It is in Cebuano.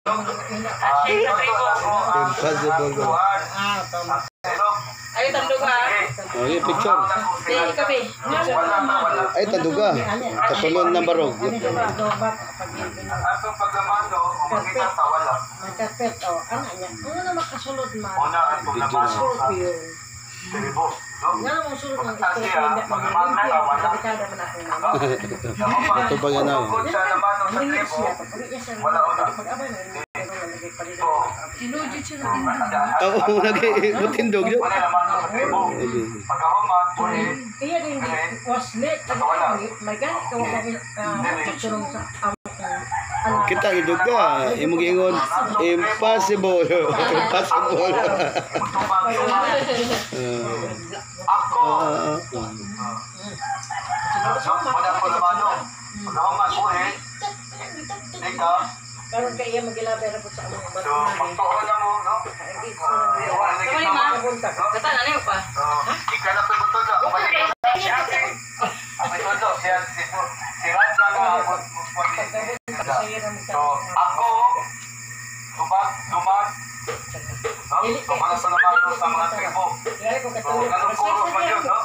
Impossible. Ah, tama. Ay, tanduga. Oh, yung picture. Di, ikabi. Ay, tanduga. Katulon ng barog. Atong paglamano, o makita sa wala. Magkapet, oh. Ano niya? Ano na makasulod man? Una, atong Video lamano na. sa Scorpion. tribo. No? Nga naman sulod ng Kasi, Scorpion. paglamano sa wala. Kabikada man akong mama. Ito ba yan, ah? Tungkol sa lamano sa Ang tribo, siya, pag-uli niya sa Wala, wala. Pag-abay na, nagpalit. So, Sinudyo siya na tindog. Oo, nag-mutindog yun. wala lamano sa tribo. Pagkahuman, buhi, Kaya din, wasli. May ganit ka wala tulong sa among anak. Kita ni ka, imong giingon, impossible. Impossible. mutubang tuman. Ako, no, wala ko lamano. Pagkahuman, buhi, ikaw, Karon kay iya magilabay ra pud sa among so, magtuon na mo, no? Wala na Kamali, kita. ma. Kata, ano yun pa? So, ikaw na pagbutulo. Ang itulo, siya, si Raja nga, So, ako, tubag, dumag, no? So, wala sa lamano sa mga tribo. Kaya ko So, ganun kuros man yun, no?